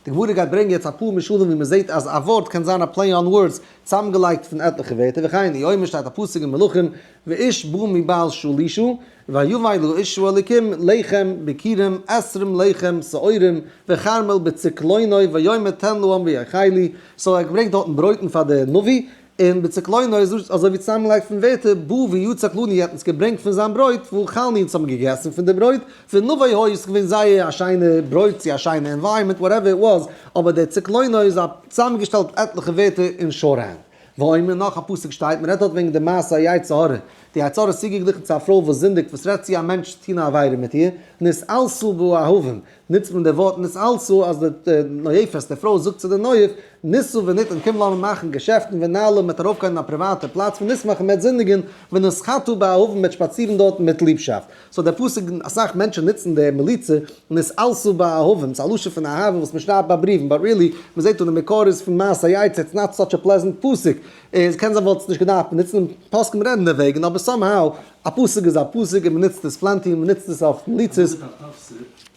די גמרא גייט ברענגען יעצט אפאר משלים ווי מען זעט אז א ווארט קען זיין א play on words צוזאמגעלייגט פון עטליכע ווערטער, וכן הוא אומר שטייט א פסוק אין מלכים ואיש בא מבעל שלישה ויבא לאיש האלקים לחם ביכורים עשרים לחם שעורים וכרמל בצקלונו ויאמר תן לעם ויאכלו, so ער ברענגט דארטן ברויטן פאר די נביא, און בצקלונו איז אזוי ווי צוזאמגעלייגט פון ווערטער, בא ויצק לנו האט אונז געברענגט פון זיין ברויט, ואכלנו אונז האבן געגעסן פון די ברויט, ונבו היה איז געווען זייער א שיינע ברויט צו א שיינע environment whatever it was, אבער דער צקלונו איז א צוזאמגעשטעלט עטליכע ווערטער אין shorthand. ואומר נאך א פסוק שטייט, מען רעדט דארט וועגן די מעשה היצר הרע, די יצר הרע איז צוגעגליכן צו א פרוי וואס זינדיגט וואס רעדט צו א מענטש צו טון א עבירה מיט איר, נתעלסה באהבים, נוצט מען די ווארט נתעלסה אז די נואפת, די פרוי זאגט צו די נואף, נישא ונתן קום לאמיר מאכן געשעפטן ונעלה מ'וועט ארויפגיין אין א פריוואטע פלאץ ונשמח און מ'וועט זינדיגן ונתחטא באהבים מ'וועט שפאצירן דארטן מיט ליבשאפט. so דער פסוק, אסאך מענטשן נוצן די מליצה נתעלסה באהבים, ס'איז א לשון פון אהבה וואס מ'שרייבט ביי בריוון, but really, מ'זעט אן די מקור איז פון מעשה היצר, it's not such a pleasant פסוק, עס קען זיין וואלט עס נישט געדארפט נוצן און פוסקים רעדן דערוועגן, אבער somehow, א פסוק איז א פסוק און מ'נוצט עס plenty און מ'נוצט עס אויף מליצות. א תפס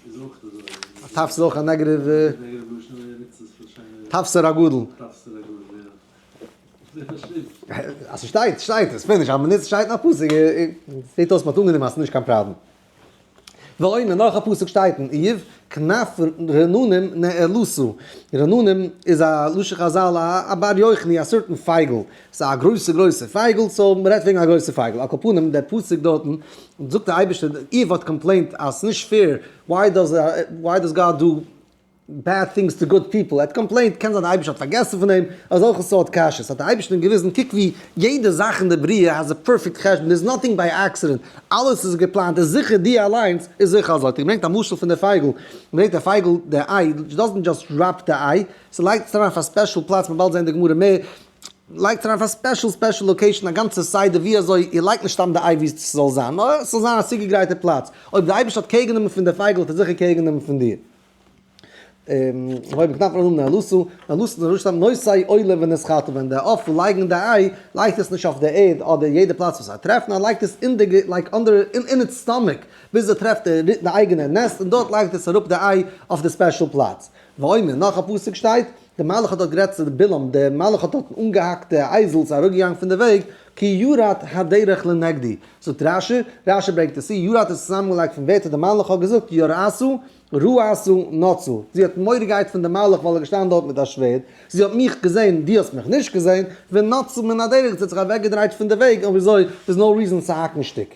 איז אויך אזוי. א תפס איז אויך א negative. negative לשון און ער נוצט עס פאר שיינע. טפסר הגדול. אז ס'שטייט, שטייט עס, finish, אז מ'נוצט שטייט אין א פסוק, זעט אויס מ'האט אנגענומען אז ס'נישט קיין פראבלעם. ואומר, נאך א פסוק שטייט אין איוב, כנף רננים נעלתה. רננים איז א לשון חזל א בר יוחני, א certain פייגל. ס'איז א גרויסע גרויסע פייגל, so מ'רעדט וועגן א גרויסע פייגל. על כל פנים, דער פסוק דארטן זאגט דער אייבערשטער, איוב האט complained אז ס'נישט fair, why does why does God do bad things to good people, ער האט complained, קען זיין די אייבערשטער האט פארגעסן פון אים, אזעלכע סארט קשיות, האט די אייבערשטער אים געוויזן, קוק ווי יעדע זאך אין די בריאה has a perfect חשבון, there is nothing by accident, אלעס איז געפלאנט, איז זיכער דו אליינס איז זיכער אזוי, האט ער געברענגט א משל פון די פייגל, ברענגט א פייגל די איי, doesn't just drop די איי, ס'לייגט עס אריין אויף א special פלאץ, מ'וועט באלד זען די גמרא מער, לייגט אריין אויף א special special location א גאנצע סדר ווי אזוי איר לייגט נישט סתם די איי ווי ס'זאל זיין, נאר ס'זאל זיין א צוגעגרייטע פלאץ, אויב די אייבערשטער האט קעיר גענומען פון די פייגל האט ער זיכער קעיר גענומען פון דיר. אויב כנף רננים נעלתה, נעלתה איז א לשון נושא עולה ונסכתה, ווען די עוף לייגן די איי, לייגט עס נישט אויף די ערד אדער יעדע פלאץ וואס זיי טרעפן, נאר לייגט עס אין די like under in its stomach ביז ער טרעפט די אייגענע nest און דארט לייגט עס אראפ די איי אויף די special פלאץ. ואומר, נאך א פסוק שטייט, דער מלאך האט דארט גערעדט צו בלעם, דער מלאך האט דארטן אנגעהאקט די אייזל, ס'איז אראפגעגאנגען פון די וועג, כי ירד הדרך לנגדי. זאגט רשי, רשי ברענגט עס צו, ירד איז צוזאמגעלייגט פון ווערטער דער מלאך האט געזאגט, יראת, ראתה, נצתה. זי האט מורא געהאט פון דעם מלאך ווייל ער איז געשטאנען דארט מיט א שווערד, זי האט מיך געזען, דו האסט מיך נישט געזען, ונצתה מן הדרך, זי האט זיך אוועקגעדרייט פון די וועג, און וויאזוי, there's no reason צו האקן שטיק.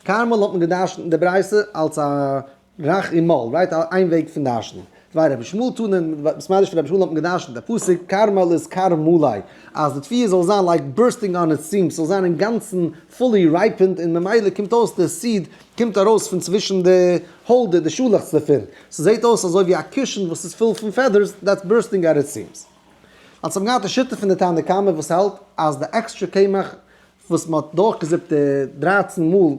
כרמל האט מען געדרשנט אין די ברייתא אלס א רך ומל, right? איין וועג פון דרשנ'ען. דבי רבי ישמעאל תנא, בית מדרש פון רבי ישמעאל האט מען געדרשנט די פסוק כרמל איז כרמלי, אז די תבואה זאל זיין like bursting on its seams, ס'זאל זיין אינגאנצן fully ripened און ממילא קומט אויס די seed קומט ארויס פון צווישן די holder, די שאלעכץ דערפון. ס'זעט אויס אזוי ווי א קישן וואס איז פול פון feathers that's bursting at its seams. אלס האבן געהאט די שיטה פון די תנא קמא וואס האלט אז די עקסטרע קמח וואס מען האט דורכגעזיפט די 13 מאל,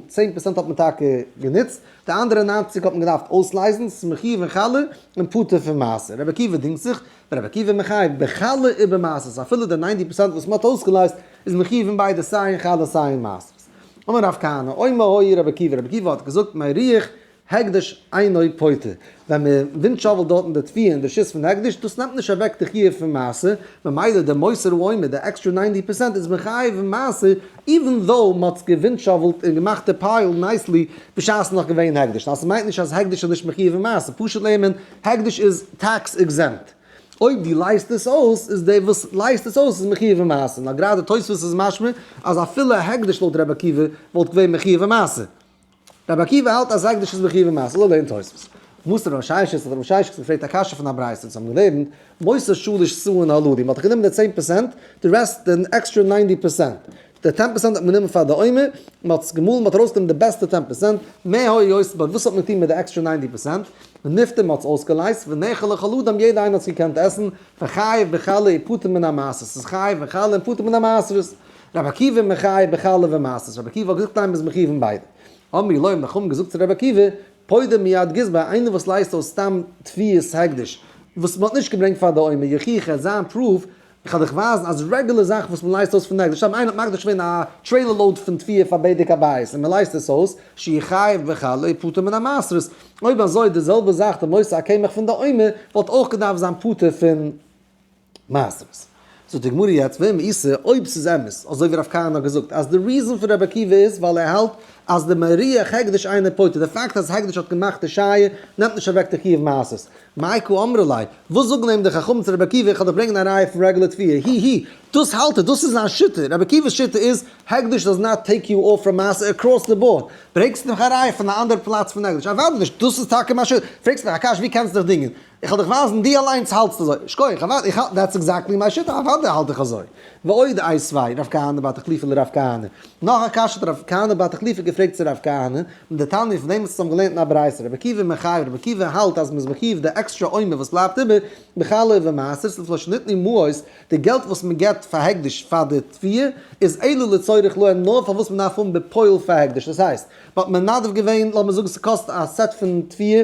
10% האט מען טאקע גענוצט, די אנדערע 90 האט מען געדארפט אויסלייזן, ס'איז מחויב אין חלה און פטור פון מעשר. רבי עקיבא דינגט זיך, ורבי עקיבא מחייב בחלה ובמעשר, אפילו די 90% וואס מען האט אויסגעלייזט איז מחויב אין ביידע סיי אין חלה סיי אין מעשר. אמר רב כהנא, אומר היה רבי עקיבא, רבי עקיבא האט געזאגט, מירוח הקדש אינו פוטר, ווען מען ווינט שאוועלט דארטן די תבואה אין די רשות פון הקדש, דאס נעמט נישט אוועק די חיוב פון מעשר, ממילא דער מותר העומר, די עקסטרע 90% איז מחייב אין מעשר, even though מען האט עס געווינט שאוועלט און געמאכט די pile nicely בשעת נאך געווען הקדש. נאר ס'מיינט נישט אז הקדש איז נישט מחויב אין מעשר, פשוט לערנט מען הקדש איז tax exempt. אויב דו לייזט עס אויס, איז דער וואס לייזט עס אויס איז מחויב אין מעשר. נאר גראדע תוספות איז משמע אז אפילו הקדש לויט רבי עקיבא וואלט געווען מחויב אין מעשר. רבי עקיבא האלט אז הקדש איז מחויב אין מעשר, לא לערנט תוספות. מתיב רב ששת, האט רב ששת געפרעגט א קשיא פון א ברייתא, אונז האבן געלערנט, מותר שלש סאין הללו, מען האט גענומען די 10%, די rest, די עקסטרע 90%, די 10% האט מען גענומען פאר די עומר, מען האט עס געמאלן, מען האט ארויסגענומען די בעסטע 10%, מה היו עושין בה, וואס האט מען געטון מיט די עקסטרע 90%? ונפדה, מען האט עס אויסגעלייזט, ונאכל לכל אדם, יעדער איינער האט עס געקענט עסן, וחייב בחלה ופטור מן המעשרות, ס'איז חייב בחלה און פטור מן המעשרות. רבי עקיבא מחייב בחלה ומעשרות, רבי עקיבא האט געזאגט ניין מ'איז מחויב אין ביידע. אמרו לו האבן די חכמים געזאגט צו רבי עקיבא, פודה מיד גזבר, איינער וואס לייזט אויס סתם תבואת הקדש, וואס מ'האט נישט געברענגט פאר די עומר, יוכיח ער זיין proof, איך וועל דיך ווייזן אז רעגולער זאך וואס מ'לייזט אויס פון הקדש, סתם איינער האט מקדיש געווען א trailer load פון תבואה פאר בדק הבית און מ'לייזט עס אויס, שיחייב בחלה ופטור מן המעשרות, אויב אזוי די זעלבע זאך די מותר הקמח פון די עומר וואלט אויך געדארפט זיין פטור פון מעשרות. זאגט די גמרא יעצט ואם איתא, אויב ס'איז אמת, אזוי ווי רב כהנא האט געזאגט, אז די reason פון רבי עקיבא איז ווייל ער האלט אז די מירוח הקדש אינו פוטר, די פאקט אז הקדש האט געמאכט די שייע נעמט נישט אוועק די חיוב מעשרות. מאי קא אמרי ליה, וואס זאגן אים די חכמים צו רבי עקיבא, איך וועל דיך ברענגען א ראיה פון רעגולער תבואה, היא היא, דאס האלט ער, דאס איז זיין שיטה, רבי עקיבא'ס שיטה איז, הקדש does not take you off from מעשר across the board, ברענגסט מיך א ראיה פון א אנדערע פלאץ פון הקדש, אוודאי נישט, דאס איז טאקע מיין שיטה, פרעגסט מיך א קשיא ווי קענסטו דיך דינגען? איך וועל דיך ווייזן, דו אליינס האלטסט אזוי. שכוח, אוודאי, איך האלט, that's exactly מיין שיטה, אוודאי האלט איך אזוי. ועוד איתיביה, רב כהנא בר תחליפא לרב כהנא. נאך א קשיא האט רב כהנא בר תחליפא געפרעגט צו רב כהנא, מדתניא פון דעם וואס אונז האבן געלערנט אין א ברייתא, רבי עקיבא מחייב, רבי עקיבא האלט אז מ'איז מחויב די עקסטרע עומר וואס בלייבט איבער, בחלה ובמעשרות, לפי שניתנו מעות, די געלט וואס מ'געבט פאר הקדש פאר די תבואה, איז אלא לצורך להם נאר פאר וואס מ'דארף האבן בפועל פאר הקדש, דאס הייסט, מ'האט מנדב געווען, לאמיר זאגן ס'קאסט א set פון תבואה,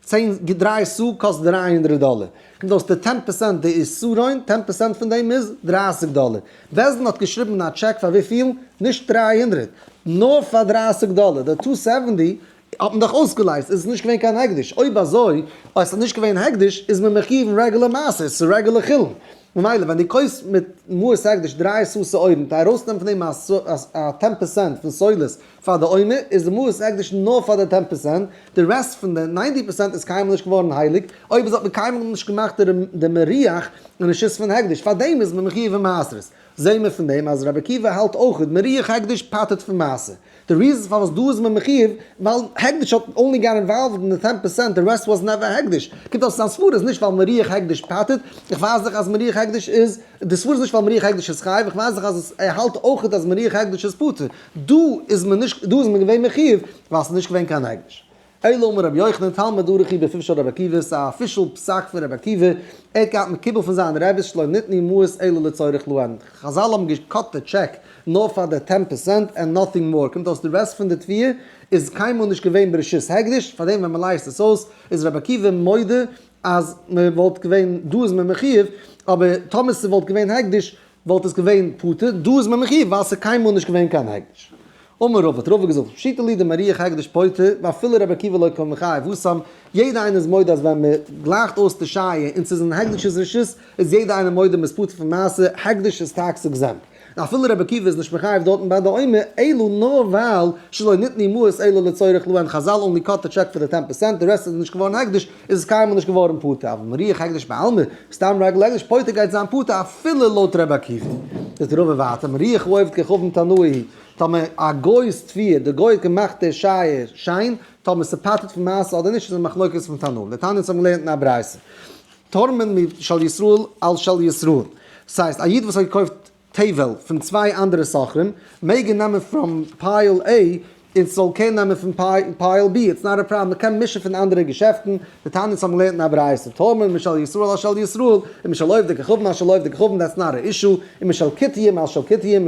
10 דריי סאה קאסט 300 דאלער, קומט אויס די 10% די עשרון, 10% פון דעם איז 30 דאלער. בית דין האט געשריבן א טשעק פאר וויפיל? נישט 300, נאר פאר 30 דאלער, די 270 האט מען דאך אויסגעלייזט, איז עס נישט געווען קיין הקדש, אויב אזוי, אויב עס איז נישט געווען הקדש, איז מען מחיוב אין regular מעשר, עס איז regular חולין. ממילא ווען דו קויפסט מיט מעות הקדש דריי סאה שעורים, טו ארויסנעמען פון דעם א 10% פון סולת פאר די עומר, איז די מעות הקדש נאר פאר די 10%, די rest פון די 90% איז קיינמאל נישט געווארן הייליג, אויב עס האט מען קיינמאל נישט געמאכט די מריח אין רשות פון הקדש, פאר דעם איז מען מחיוב אין מעשרות. זעהן מיר פון דעם אז רבי עקיבא האלט אויך מריח הקדש פטר'ט פון מעשר. די reason פארוואס דא איז מען מחיוב, ווייל הקדש האט only got involved אין די 10%, די rest was never הקדש. קומט אויס זיין סברה איז נישט ווייל מריח הקדש פטר'ט, איך ווייס דאך אז מריח הקדש איז, די סברה איז נישט ווייל מריח הקדש איז חייב, איך ווייס דאך אז ער האלט אויך אז מריח הקדש איז פטור. דא איז מען נישט, דא איז מען געווען מחיוב, ווייל ס'איז נישט געווען קיין הקדש. אלא אמר רבי יוחנן תלמוד ערוך בפיו של רבי עקיבא, ס'איז א official פסק פון רבי עקיבא, ער האט געהאט מקובל פון זיינע רבי'ס שלא ניתנו מעות אלא לצורך להן, חזל האבן גע cut די טשעק נאר פאר די 10% and nothing more, קומט אויס די rest פון די תבואה איז קיינמאל נישט געווען ברשות הקדש, פארדעם ווען מ'לייזט עס אויס איז רבי עקיבא מודה אז מ'וואלט געווען, דא איז מען מחיוב, אבער טאמער ס'וואלט געווען הקדש וואלט עס געווען פטור, דא איז מען מחיוב ווייל ס'איז קיינמאל נישט געווען קיין הקדש. אמר רבא, האט רבא געזאגט, פשיטא לי דמריח הקדש פוטר, ואפילו רבי עקיבא לא קא מיחייב התם, יעדער איינער איז מודה אז ווען מען גלייכט אויס די שייע און ס'איז אין הקדש'ס רשות, איז יעדער איינער מודה מ'איז פטור פון מעשר, הקדש איז tax exempt. און אפילו רבי עקיבא איז נישט מחייב דארטן ביי די עומר, אלא נאר ווייל שלא ניתנו מעות אלא לצורך להן, חזל only cut די טשעק פאר די 10%, די rest איז נישט געווארן הקדש, איז עס קיינמאל נישט געווארן פטור, אבל מריח הקדש בעלמא, סתם regular הקדש פוטר גייט זיין פטור אפילו לויט רבי עקיבא. זאגט רבא ווייטער, מריח העובד כוכבים תנאי, טאמער א גוי'ס תבואה, די גוי האט געמאכט די שייער שיין, טאמער ס'פטר'ט פון מעשר אדער נישט איז א מחלוקת פון תנאים, דתניא אונז האבן געלערנט אין א ברייתא, תורמין משל ישראל על של ישראל, ס'הייסט א איד וואס האט געקויפט טבל פון צוויי אנדערע סוחרים, מעג ער נעמען from pile A און ס'זאל קענען נעמען פון pile B, it's not a problem, מ'קען מישן פון אנדערע געשעפטן, דתניא אונז האבן געלערנט אין א ברייתא, תורמין משל ישראל על של ישראל, און משל עובדי כוכבים על של עובדי כוכבים, that's not a issue, און משל כותים על של כותים,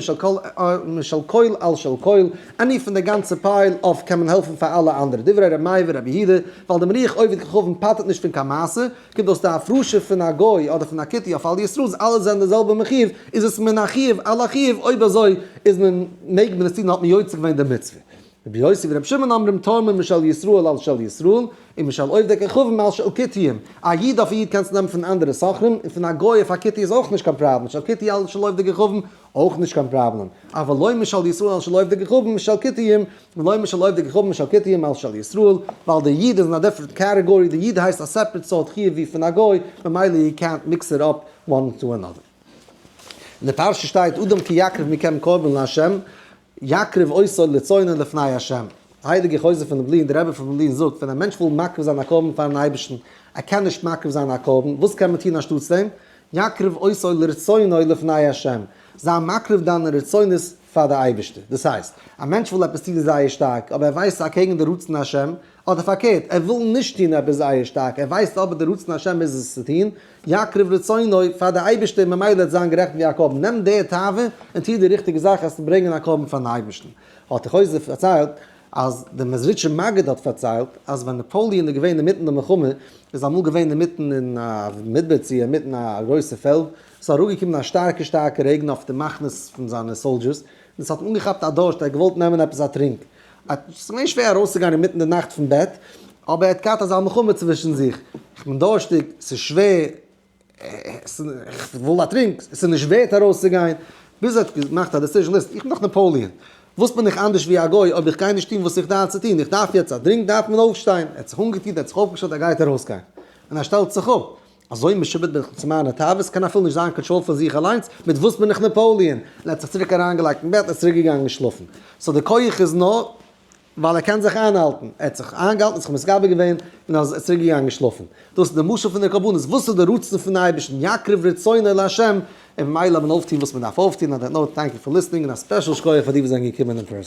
משל כל על של כל, any פון די גאנצע pile אויף קען מען העלפן פאר אלע אנדערע, דברי ר' מאיר ורבי יהודה, ווייל די מריח עובד כוכבים פטר'ט נישט פון קיין מעשר, קומט אויס די הפרשה פון א גוי אדער פון א כותי אויף אלע ישראל אלע זענען די זעלבע מחיוב, איז עס מן החיוב על החיוב, אויב אזוי איז מען מעג מען עס טון האט מען יוצא געווען די מצוה. רבי יוסי ורבי שמעון אומרים תורמין משל ישראל על של ישראל, ומשל עובדי כוכבים על של כותים, א איד אויף א איד קענסטו נעמען פון אנדערע סוחרים, און פון א גוי אויף א כותי איז אויך נישט קיין פראבלעם, משל כותי על של עובדי כוכבים אויך נישט קיין פראבלעם, אבל לא משל ישראל על של עובדי כוכבים משל כותים, ולא משל עובדי כוכבים משל כותים על של ישראל, ווייל די איד איז אין א different category, די איד הייסט א separate סארט חיוב ווי פון א גוי, ממילא יו קענט מיקס איט אפ one to another. אין די פרשה שטייט אדם כי יקריב מכם קרבן לה', יקריב אותו לרצונו לפני ה'. הייליגע חוזה פון לובלין, דער רבי פון לובלין זאגט, ווען א מענטש וויל מקריב זיין א קרבן פארן אייבערשטן, ער קען נישט מקריב זיין א קרבן, וואס קען מען טון אנשטאטס דעם? יקריב אותו לרצונו לפני ה', זיי מקריב דיינע רצונות פאר די אייבערשטער, דאס הייסט, א מענטש וויל עפעס טון זייער שטארק, אבער ער ווייסט ס'איז אקעגן די רצון השם, אדער פארקערט, ער וויל נישט טון עפעס זייער שטארק, ער ווייסט אבער די רצון השם איז עס צו טון, יקריב רצונו פאר די אייבערשטער, ממילא וועט זיין גערעכנט ווי א קרבן, נעם די תאווה און טו די ריכטיגע זאך עס צו ברענגען א קרבן פארן אייבערשטן. האט דער חוזה פארציילט, אז דער מעזריטשער מגיד האט פארציילט, אז ווען נאפאליען איז געווען אינמיטן די מלחמה, איז אמאל געווען אינמיטן אין א מדבר צו אינמיטן א גרויסע פעלד, ס'איז אראפגעקומען א שטארקע שטארקע רעגן אויף די מחנות פון זיינע soldiers, און ס'האט אים אנגעכאפט א דורשט, ער האט געוואלט נעמען עפעס א טרינק. ס'איז געווען שווער ארויסצוגיין אינמיטן די נאכט פון בעט, אבער ער האט געהאט אזא מלחמה צווישן זיך, איך בין דורשטיג, ס'איז שווער, איך וויל א טרינק, ס'איז נישט ווערט ארויסצוגיין, ביז ער האט געמאכט א decision, listen, איך בין דאך נאפאליען, וואס בין איך אנדערש ווי א גוי אויב איך גיי נישט טון וואס איך דארף צו טון, איך דארף יעצט א דרינק דארף מען אויפשטיין, ער האט זיך אנגעטון, ער האט זיך אויפגעשטעלט, ער גייט ארויסגיין, און ער שטעלט זיך אפ, אזוי משועבד בין איך צו מיינע תאוות, קען אפילו נישט זיין קאנטראל פון זיך אליינס, מיט וואס בין איך נאפאליען? און ער האט זיך צוריק אריינגעלייגט אין בעט און איז צוריק געגאנגען שלאפן. so די כח איז נאר ווייל ער קען זיך איינהאלטן. ער האט זיך איינגעהאלטן, זיך מתגבר געווען, און איז צוריק געגאנגען שלאפן. דאס איז די משל פון די קרבנות, וואס איז די רצון פון אייבערשטן, יקריב רצונו לה', און ממילא מען אויפטון וואס מען דארף אויפטון, on that note, thank you for listening, און א special שכוח פאר די וואס זענען געקומען אין person.